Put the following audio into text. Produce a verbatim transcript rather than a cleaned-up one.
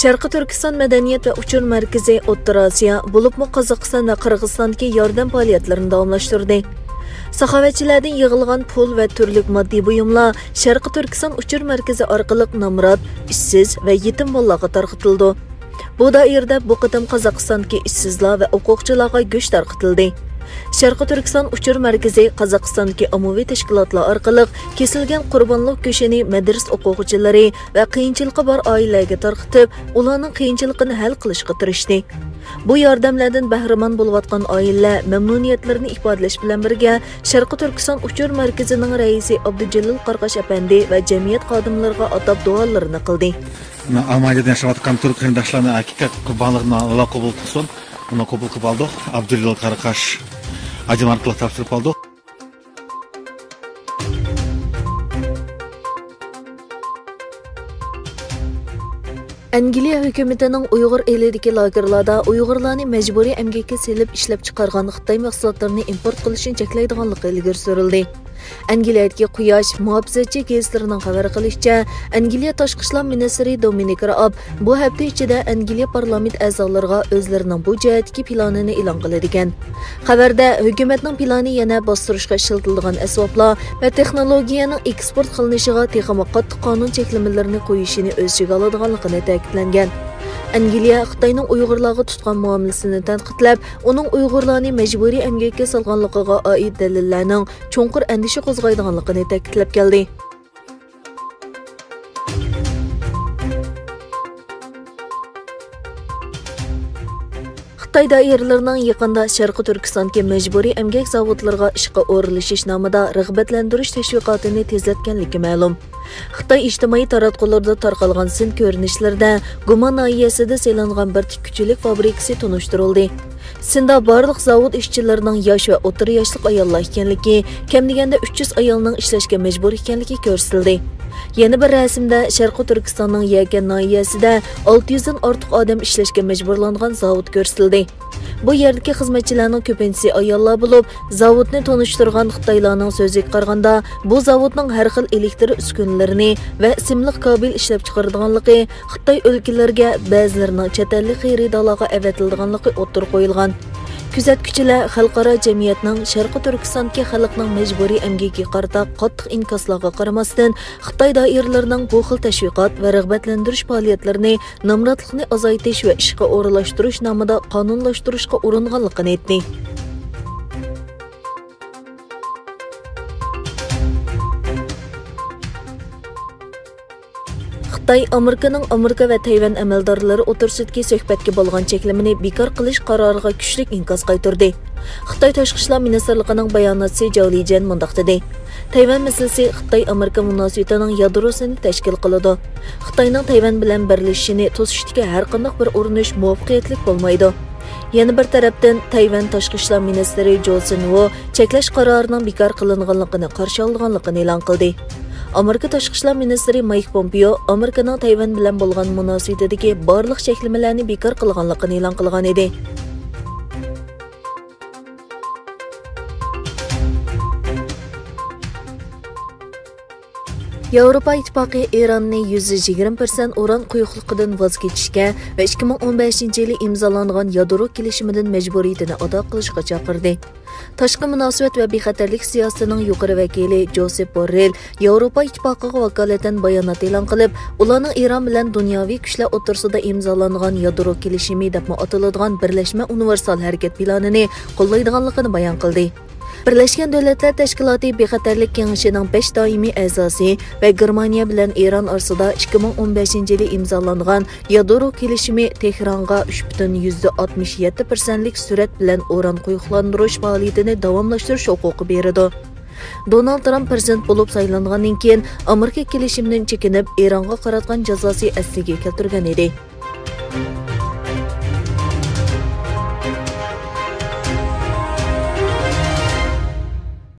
شەرقىي تۈركىستان مەدەنىيەت ۋە ئۇچۇر مەركىزى ئوتتۇرا ئاسىيا، بولۇپمۇ قازاقىستان ۋە قىرغىزىستاندىكى ياردەم پائالىيەتلىرىنى داۋاملاشتۇردى. ساخاۋەتچىلەردىن يىغىلغان پۇل ۋە تۈرلۈك ماددىي بۇيۇملار شەرقىي تۈركىستان ئۇچۇر مەركىزى ئارقىلىق نامرات، ئىشسىز ۋە يېتىم بالىلارغا تارقىتىلىدۇ. بۇ دائىرىدە بۇ قېتىم قازاقىستاندىكى ئىشسىزلار ۋە ئوقۇغۇچىلارغا گۆش تارقىتىلدى. شەرقىي تۈركىستان ئۇچۇر مەركىزى قازاقىستاندىكى ئاممىۋى تەشكىلاتلار ئارقىلىق كېسىلگەن قۇربانلىق گۆشىنى مەدرىسە ئوقۇغۇچىلىرى ۋە قىيىنچىلىقى بار ئائىلىلەرگە تارقىتىپ، ئۇلارنىڭ قىيىنچىلىقىنى ھەل قىلىشقا تىرىشتى. بۇ ياردەملەردىن بەھرىمەن بولۇۋاتقان ئائىلىلەر مەمنۇنىيەتلىرىنى ئىپادىلەش بىلەن بىرگە، شەرقىي تۈركىستان ئۇچۇر مەركىزىنىڭ رەئىسى ئابدۇجېلىل قاراقاش ئەپەندى ۋە جەمئىيەت خادىملىرىغا ئاتاپ دۇئالىرىنى قىلدى. مانا، ئالمانىيەدە ياشاۋاتقان تۈرك قېرىنداشلارنى ھەقىقەت قۇربانلىقىنى ئاللا قوبۇل قىلسۇن. ئۇنى قوبۇل قىلىپ ئالدۇق. ئابدۇجېلىل قاراقاش ھاجىم ئارقىلىق تاپشۇرۇپ ئالدۇق. ئەنگلىيە ھۆكۈمىتىنىڭ ئۇيغۇر ئېلىدىكى لاگېرلاردا ئۇيغۇرلارنى مەجبۇرىي ئەمگەككە سېلىپ ئىشلەپ چىقارغان خىتاي مەھسۇلاتلىرىنى ئىمپورت قىلىشنى چەكلەيدىغانلىقى ئىلگىرى سۈرۈلدى. ئەنگلىيەدىكى قۇياش، مۇھاپىزەتچى گېزىتلىرىنىڭ خەۋەر قىلىشىچە، ئەنگلىيە تاشقى ئىشلار مىنىستىرى دومىنىك رائاب بۇ ھەپتە ئىچىدە ئەنگلىيە پارلامېنت ئەزالىرىغا ئۆزلىرىنىڭ بۇ جەھەتتىكى پىلانىنى ئېلان قىلىدىكەن. خەۋەردە، ھۆكۈمەتنىڭ پىلانى يەنە باستۇرۇشقا ئىشلىتىلىدىغان ئەسۋابلار ۋە تېخنولوگىيەنىڭ ئېكسپورت قىلىنىشىغا تېخىمۇ قاتتىق قانۇن چەكلىمىلىرىنى قويۇشىنى ئۆز ئىچىگە ئالىدىغانلىقىنى تەكىتلەنگەن. ئەنگلىيە خىتاينىڭ ئۇيغۇرلارغا تۇتقان مۇئامىلىسىنى تەنقىدلەپ، ئۇنىڭ ئۇيغۇرلارنى مەجبۇرىي ئەمگەككە سالغانلىقىغا ئائىت دەلىللەرنىڭ چوڭقۇر ئەندىشە قوزغايدىغانلىقىنى تەكىتلەپ كەلدى. خىتاي دائىرىلىرىنىڭ يېقىندا شەرقىي تۈركىستاندىكى مەجبۇرىي ئەمگەك زاۋۇتلىرىغا ئىشقا ئورۇنلىشىش نامىدا رىغبەتلەندۈرۈش تەشۋىقاتىنى تېزلەتكەنلىكى مەلۇم. خىتاي ئىجتىمائىي تاراتقۇلىرىدا تارقالغان سىن كۆرۈنۈشلىرىدە گۇما ناھىيەسىدە سېلىنغان بىر تىككۈچىلىك فابرىكىسى تونۇشتۇرۇلدى. سىندا بارلىق زاۋۇت ئىشچىلىرىنىڭ ياش ۋە ئوتتۇرا ياشلىق ئاياللار ئىكەنلىكى، كەم دېگەندە ئۈچ يۈز ئايالنىڭ ئىشلەشكە مەجبۇر ئىكەنلىكى كۆرسىتىلدى. يەنە بىر رەسىمدە شەرقىي تۈركىستاننىڭ يەكەن ناھىيەسىدە ئالتە يۈزدىن ئارتۇق ئادەم ئىشلەشكە مەجبۇرلانغان زاۋۇت كۆرسىتىلدى. بۇ يەردىكى خىزمەتچىلەرنىڭ كۆپىنچىسى ئاياللار بولۇپ، زاۋۇتنى تونۇشتۇرغان خىتايلارنىڭ سۆزىگە قارىغاندا، بۇ زاۋۇتنىڭ ھەر خىل ئېلېكتر ئۈسكۈنىلىرىنى ۋە سىملىق كابېل ئىشلەپچىقىرىدىغانلىقى، خىتاي ئۆلكىلىرىگە بەزىلىرىنىڭ چەت ئەللىك خېرىدارلارغا ئەۋەتىلىدىغانلىقى ئوتتۇرىغا قويۇلغان. كۆزەتكۈچىلەر خەلقئارا جەمئىيەتنىڭ شەرقىي تۈركىستاندىكى خەلقنىڭ مەجبۇرىي ئەمگىكىگە قارىتا قاتتىق ئىنكاسلارغا قارىماستىن، خىتاي دائىرىلىرىنىڭ بۇ خىل تەشۋىقات ۋە رىغبەتلەندۈرۈش پائالىيەتلىرىنى نامراتلىقنى ئازايتىش ۋە ئىشقا ئورۇنلاشتۇرۇش نامىدا قانۇنلاشتۇرۇشقا ئۇرۇنغانلىقىنى ئېيتتى. خىتاي ئامېرىكىنىڭ ئامېرىكا ۋە تەيۋەن ئەمەلدارلىرى ئوتتۇرىسىدىكى سۆھبەتكە بولغان چەكلىمىنى بىكار قىلىش قارارىغا كۈچلۈك ئىنكاس قايتۇردى. خىتاي تاشقى ئىشلار مىنىستىرلىقىنىڭ باياناتچىسى جاۋ لىجيەن مۇنداق دېدى: تەيۋەن مەسىلىسى خىتاي ئامېرىكا مۇناسىۋىتىنىڭ يادروسىنى تەشكىل قىلىدۇ. خىتاينىڭ تەيۋەن بىلەن بىرلىشىشىنى توسۇشتىكى ھەرقانداق بىر ئۇرۇنۇش مۇۋەپپەقىيەتلىك بولمايدۇ. يەنە بىر تەرەپتىن، تەيۋەن تاشقى ئىشلار مىنىستىرى جو سىن ۋو چەكلەش قارارىنىڭ بىكار قىلىنغانلىقىنى قارشى ئالىدىغانلىقىنى ئېلان قىلدى. ئامېرىكا تاشقى ئىشلار مىنىستىرى مايك پومپېئو ئامېرىكىنىڭ تەيۋەن بىلەن بولغان مۇناسىۋىتىدىكى بارلىق چەكلىمىلەرنى بىكار قىلغانلىقىنى ئېلان قىلغان ئىدى. ياۋروپا ئىتتىپاقى ئىراننى يۈزدە يىگىرمە پىرسەنت ئۇران قويۇقلۇقىدىن ۋاز كېچىشكە ۋە ئىككى مىڭ ئون بەشىنچى يىلى ئىمزالانغان يادرو كېلىشىمىدىن مەجبۇرىيىتىنى ئادا قىلىشقا چاقىردى. تاشقى مۇناسىۋەت ۋە بىخەتەرلىك سىياسىتىنىڭ يۇقىرى ۋەكىلى جوسېپ بوررېل ياۋروپا ئىتتىپاقىغا ۋاكالىتەن بايانات ئېلان قىلىپ، ئۇلارنىڭ ئىران بىلەن دۇنياۋى كۈچلەر ئوتتۇرىسىدا ئىمزالانغان يادرو كېلىشىمى دەپمۇ ئاتىلىدىغان بىرلەشمە ئۇنىۋېرسال ھەرىكەت پىلانىنى قوللايدىغانلىقىنى بايان قىلدى. بىرلەشكەن دۆلەتلەر تەشكىلاتى بىخەتەرلىك كېڭىشىنىڭ بەش دائىمىي ئەزاسى ۋە گېرمانىيە بىلەن ئىران ئارىسىدا ئىككى مىڭ ئون بەشىنچى يىلى ئىمزالانغان يادرو كېلىشىمى تېھرانغا ئۈچ پۈتۈن يۈزدە ئاتمىش يەتتە پىرسەنتلىك سۈرئەت بىلەن ئۇران قويۇقلاندۇرۇش پائالىيىتىنى داۋاملاشتۇرۇش ھوقۇقى بېرىدۇ. دونالد ترامپ پىرېزىدېنت بولۇپ سايلانغاندىن كېيىن، ئامېرىكا كېلىشىمدىن چېكىنىپ، ئىرانغا قاراتقان جازاسى ئەسلىگە كەلتۈرگەن ئىدى.